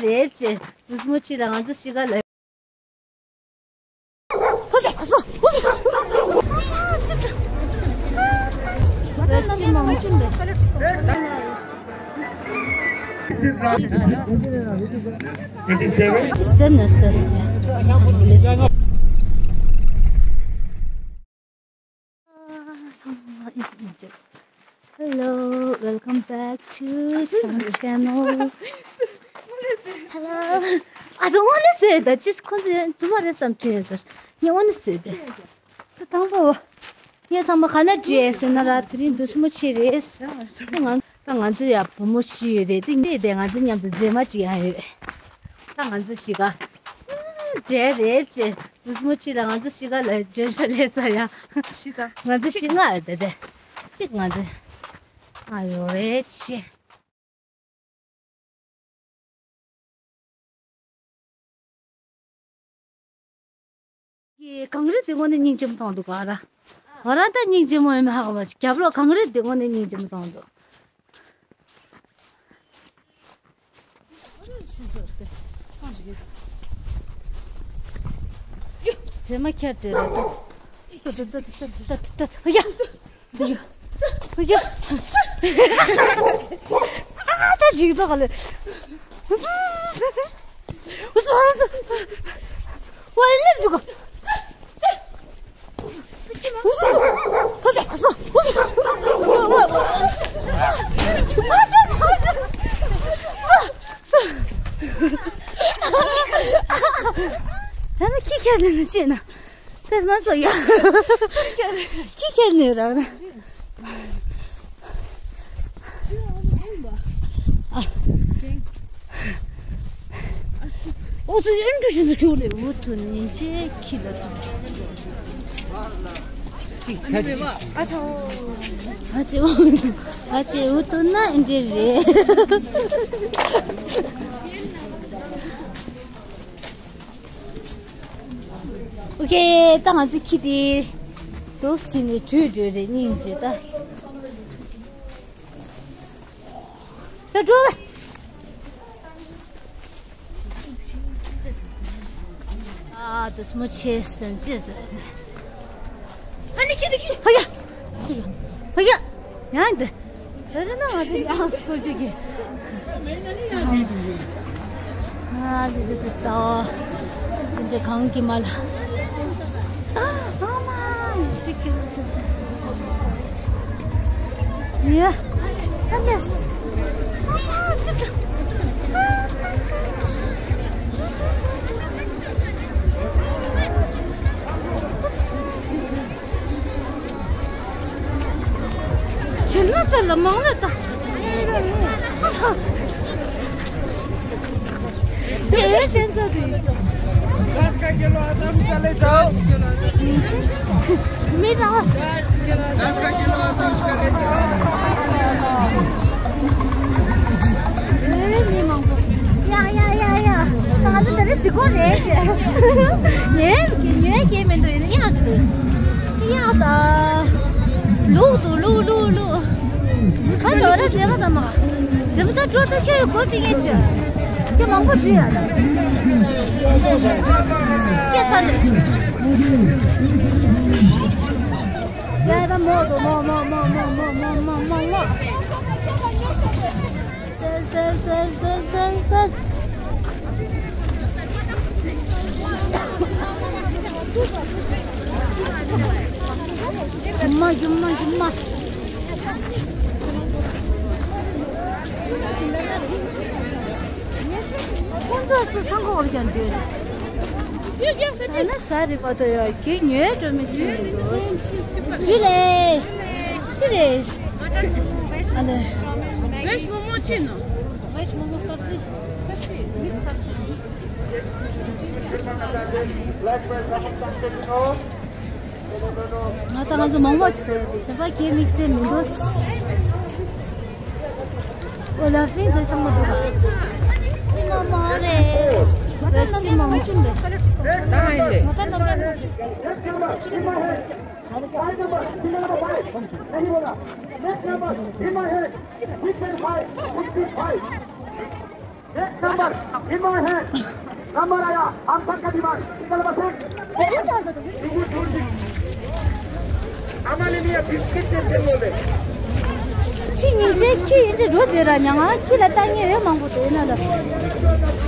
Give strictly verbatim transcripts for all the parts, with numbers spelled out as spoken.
རེད་ཅེས་འདུག་སེ་མོ་ཆེ་ལ་ང་ཚོ་གཤིས་ཀ་ལ། ཧོ་ཟེ་ཧོ་ཟེ་ཧོ་ཟེ། Hello, welcome back to my channel. Hello. ཨ་ཙི་ཨོ་ནི་ཟེར་ད་ཅིས་ཁོང་ཚོས་རྫུན་མ་རེད་བསམ་དྲན་ཡོད་ཟེར། ངས་ཨོ་ནི་ཟེར་ཏེ། ད་དང་པོ། ངས་ཚང་མ་ག་ན་བྲིས་ཟེར་ན་ར་དེ་རིང་འདུག་སེ་མོ་ཆེ་རེད། ད་ང་ད་ང་ཚོ་ཡ་བུ་མོ་བཞི་ཡོད་རེད་དེ་ངས་དེ་ང་ཚོ་མཉམ་དུ་མཛེས་མ་ཅིག་ཡང་ཡོད། ད་ང་ཚོ་གཤིས་ཀ་འདྲ་རེད་ཅེས་འདུག་སེ་མོ་ཆེ་ལ་ང་ཚོ་གཤིས་ཀ་ལ་འཇོན་ཤོས་ལས་ས་ཡ། ཤི་ད། ང་ཚོ་གཤིས་ཀ་ལྔ་རེད་དེ་གཅིག་ང་ཚོ་ལྔ་ཡོད་རེད་ཅེས། གངས་རི་དེ་ངོ་ནས་སྙིང་རྗེ་མོ་མཐོང་འདུག་ག་ར། ང་རང་ད་སྙིང་རྗེ་མོ་ཡིན་མིན་ཧ་གོ་མ་སོང་། རྒྱབ་ལོགས་གངས་རི་དེ་ངོ་ནས་སྙིང་རྗེ་མོ་མཐོང་འདུག་མཛེས་མ་ཁྱེར་དེ་རེད་ད། ཡ། ཡ། ཡ། ཨ་ད་འཇིགས་ཚོགས་ལ། ཝའི་ལེབ་འཇུག་ག་ད་ནི་ཁྱི་ཁྱེར་ནས་ནི་ཅི་ན། དེ་མ་སོ་ཡ། ཁྱི་ཁྱེར་ནས་རང་རང་། ཨོ་ཚོ་ཨེ་འདྲ་ཞིག་ཏུ་ཐུག་ལེ། འུ་ཐུག་ནས་ཅེ་ཁྱི་ལ་ཐུག་ཨ་ཅེ་འུ་ཨ་ཅེ་འུ་ཐུག་ན་ཨེ་འདྲ་རེད། ཨོ་ཁེ། ད་ང་ཚོ་ཁྱི་དེ་འདུག་སེ་ནས་བྲོས་བྲོས་རེད་སྙིང་རྗེ་ད། ད་འགྲོ། ཨ་འདུག་སེ་མོ་ཆེ་སེམས་ཅི་ཟེར་ནས། ཨ་ནི་ཁྱི་དེ་ཁྱི། ཧ་ཡ། ཧ་ཡ། ཡང་འདི། ད་རེས་ན་ང་ཚོ་ཡང་སྐོར་ཅིག་གི་ཨ་ལི་ལི་ལི་ལྟ་བ། འདི་གང་གི་མ་ལ། ཨ་མ་ཤི་ཁྱི་ལ་ཚེ་ཚེ། ཡ། ད་ལེས། ཨ་ཅི་ད། ཕྱིར་ན་ཚ་ལ་མང་ལ་ད། དེ་ཞན་ཚ་དུ་ཡིན། दस का किलो आदम चले जाओ। མི་ད། दस का किलो आदम चले जाओ། ཨེ་མི་མང་པོ། ཡ་ཡ་ཡ་ཡ། ད་ང་ཚོ་ད་རེས་གཟིགས་སྐོར་རེད་ཅེས། ངའི་ངའི་སྐད་མི་འདུག་ཡིན་ན་ཡག་ཅིག་འདུག་ཡག་ད། ལུག་འདུག་ལུག་ལུག་ལུག་ད་ལོ་ར་མཛེས་མ་དང་མ། མཛེས་མ་ད་འགྲོ་ད་ཁྱོད་ཡོད་སྐོར་ཅིག་ཡིན་ཅེས། ཁྱོད་མང་པོ་བྲིས་ཡ་ད། ཁྱོད་ཚ་ནས། ཡ་ད་མོ་དུ་མོ་མོ། སལ་སལ། རྒྱུ་མ་རྒྱུ་མ་རྒྱུ་མ། ཁོང་ཚོ་སུ་ཚང་གོ་བར་ཀྱང་འདྲེས་རེད། ད་ན་ཟ་རེད་མ་གཏོགས་ཡ་གི་ཉོས་འགྲོ་མི་ཚུལ་ཡིན་འདུག་ཇུ་ལེ། ཤི་རེད། ཨ་ལེ། वेज मोमो ची ना। वेज मोमो सब्जी। सब्जी, मिक्स सब्जी। ང་ད་ང་ཚོ་མང་པོ་ཞིག་ཟེར་ཡོད་དེ་གཞན་པ་ཁྱེད་དམིགས་བསལ་མི་འདུག་ཨོ་ལ་ཧྥིན་དེ་ཚང་མ་འདུག་ཕྱི་མ་མ་རེད། བོད་ཕྱི་མ་མ་ཅུང་རེད། ཚང་མ་ཡིན་རེད། Next number, Hima Head, fifteen five, fifteen five. Next number, in my hand. Number आया, हम सबका demand, निकल बसे। ཁྱི་སྙིང་རྗེ། ཁྱི་ཡིན་དུས་འགྲོ་དེ་ར་ཉང་ང་ཁྱི་ལ་ལྟ་ཉེ་བའི་མང་པོ་དེ་ན་ལ།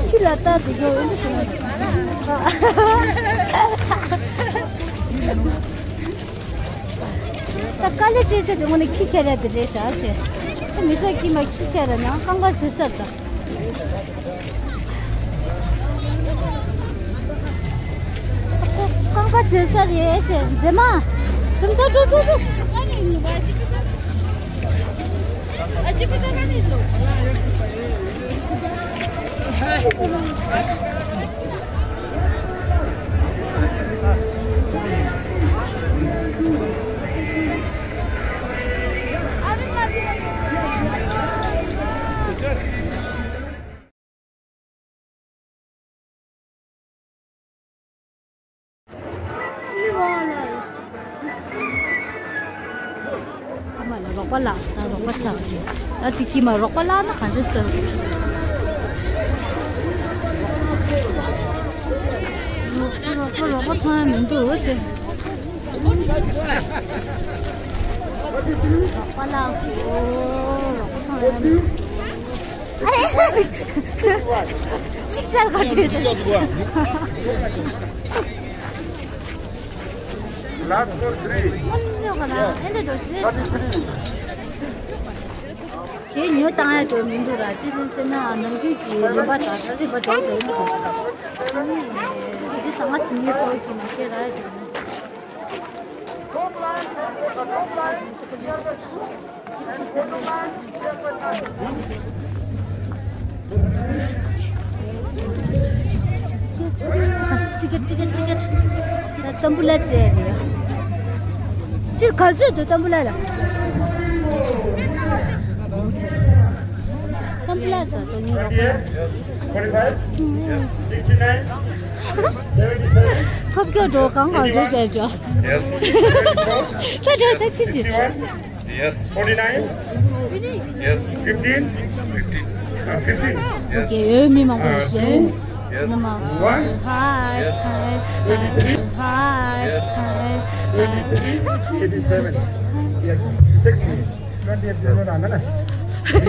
ཁྱི་ལ་ལྟ་དེ་གོ་ཡིན་དུ་ཞུ་ན། ད་དཀའ་ལས་ཆེ་ཤོས་དེ་ངོ་ནས་ཁྱི་ཁྱེར་ཡ་དེ་རེད་ཤག་ཅེས། ད་མི་ཚོགས་ཀྱིས་མ་ཁྱི་ཁྱེར་ཡ་ནང་རྐང་པ་འཛུལ་ས་དང་། རྐང་པ་འཛུལ་ས་རེད་ཅེས་མཛེས་མ། འཛུམ་ཏོ་ཀྲུག་ཀྲུག་ཀྲུག་ཨ་མ་ལ་རོགས་པ་ལགས་ད་རོགས་པ་ཆགས་རེད། ད་དེ་ཀྱི་མ་རོགས་པ་ལགས་ན་ག་འདྲ་ཟེར། རོགས་པ་རོགས་པ་མཐོང་ཡ་མི་འདུག་ཟེར། རོགས་པ་ལགས་སོ། རོགས་པ་མཐོང་ཡ་མི་འདུག་ཅིག་ཙལ་ག་བྲོས་ཟེར། Last for three. དེ་ཉོ་བཏང་ཡ་འགྲོ་མི་འདུག་ར། ཅི་ཟེར་ཟེར་ན་ནམ་རྒྱུན་གྱི་རིམ་པ་དང་ད་རིམ་པ་འགྲོ་འགྲོ་ཡིན་འདུག་དེ་ཟ་མ་ཟིན་ནས་གཙོ་བོ་གྱི་མ་སྐད་ར་ཡ་འགྲོ། ཊི་ཀེ་ཊི་ཀེ་ཊི་ཀེ། ད་ཏམ་བུ་ལ་ཙེ་རེད། ཅི་ག་ཚོད་འདུག་ཏམ་བུ་ལ་ལ། ཏམ་བུ་ལ་ཟ་དོ་ཉོ་རོགས། ཐོབ་སྐྱོ་འགྲོ་གང་གང་འགྲོ་བྱས་ཆོག་ད་འགྲོ་ད་ཅི་ཞིག Yes, forty-nine. Yes, fifteen. Uh, fifteen. ཨོ་ཀེ། ཡོད་མི་མང་པོ་ཞིག་ནམ། Hi, hi, hi, hi, hi, hi. Eighty-seven. Yes, six. Twenty-eight.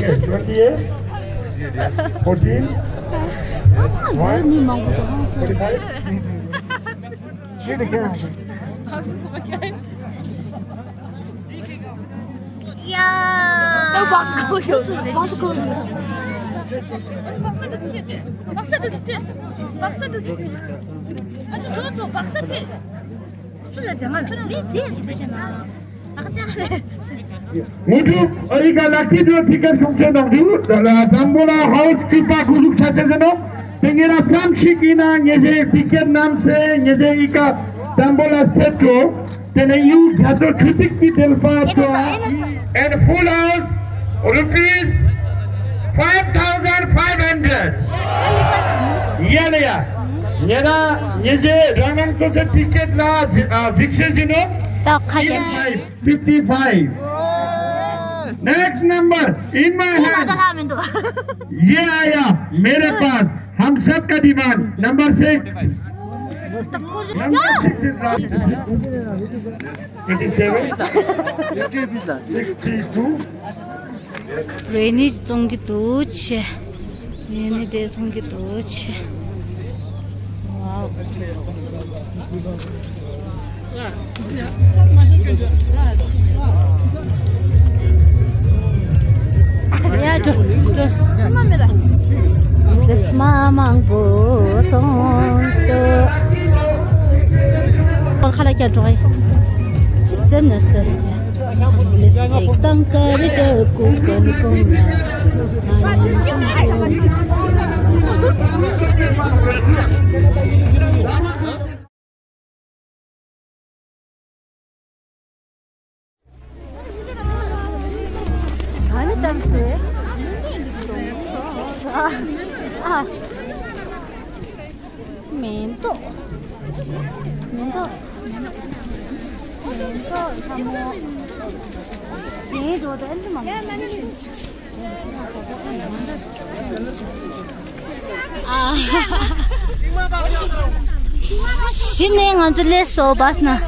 Yes, twenty-eight. Fourteen. ཡོད་མི་མང་པོ་ཞིག་ཧང་སང་། Forty-five. ཡ། ད་བག་གོ་ཡོད། བག་གོ་ཡོད། བག་ས་དུ་དུ་དུ། བག་ས་དུ་དུ་དུ། ཨ་ཅོ་ཟོ་ཟོ་བག་ས་དེ། སུ་ལ་དེ་ང་ལ་ལི་དེ་དུ་དུ་ཅེ་ན། ཨ་ཅག་རེད། ངོ་ཐུག་ཨ་ཡི་ཀ་ལ་ཁི་ཐུ་ཐི་ཀར་ཤོང་ཆེ་ནོག་དུ། ད་ལ་དམ་པོ་ལ་ཧའོ་སི་ཁྲི་པ་གུ་ཟུག་ཆ་ཆེ་ཟེར་ནོག་དེ་ངེད་རང་ཙམ་ཞིག་ཡིན་ན་ངེད་ཚོའི་ཊི་ཀེ་ཊི་བསྣམས་སེ་ངེད་ཚོའི་ཨི་ཀ་དམ་པོ་ལ་སེ་ཊི་འགྲོ། དེ་ནས་ཡུལ་རྒྱ་མཚོ་ཆུ་ཐིགས་ཀྱི་དེལ་པ་ཚོ། And full house rupees five thousand five hundred. ཡ་ལ་ཡ། ཉེ་རང་ཉེ་རྗེ་རང་རང་སོ་སོའི་ཊི་ཀེ་ཊི་ལ་གཟིགས་ཨ་གཟིགས་བཤད་ཡིན་ནོ། ད་ཁ་ཡ། Fifty-five. Next number in my hand. ད་ལྷག་མི་འདུག Yeah, yeah, मेरे पास। हम सब का demand. Number six। Number six is last। Eighty-seven। Sixty-two। རེ་ནི་བཙོང་གི་འདུག་ཆེ། ཡེ་ནི་དེ་ཚོང་གི་འདུག་ཆེ། ཝའོ། ཡ་འགྲོ་འགྲོ། རྫས་མ་མང་པོ་མཐོང་འདུག་སྐོར་ཁ་ལ་བསྐྱལ་འགྲོ་ཡ། ཅི་ཟེར་ན་ཟེར། ལིབ་སི་ཊིག་དང་ཀ་རེ་ཅག་ཀུ་ཀུ་ཀུ། ཨ་ནི་ཏང་སེ། ཨ། མེ་ཏོག་མེ་ཏོག་མེ་ཏོག་ལྷ་མོ། དེའི་འགྲོ་དོན་དུ་མ་མ། ཨ། གཞི་ནས་ང་ཚོ་སླེབས་སོང་བཱས་ནང་།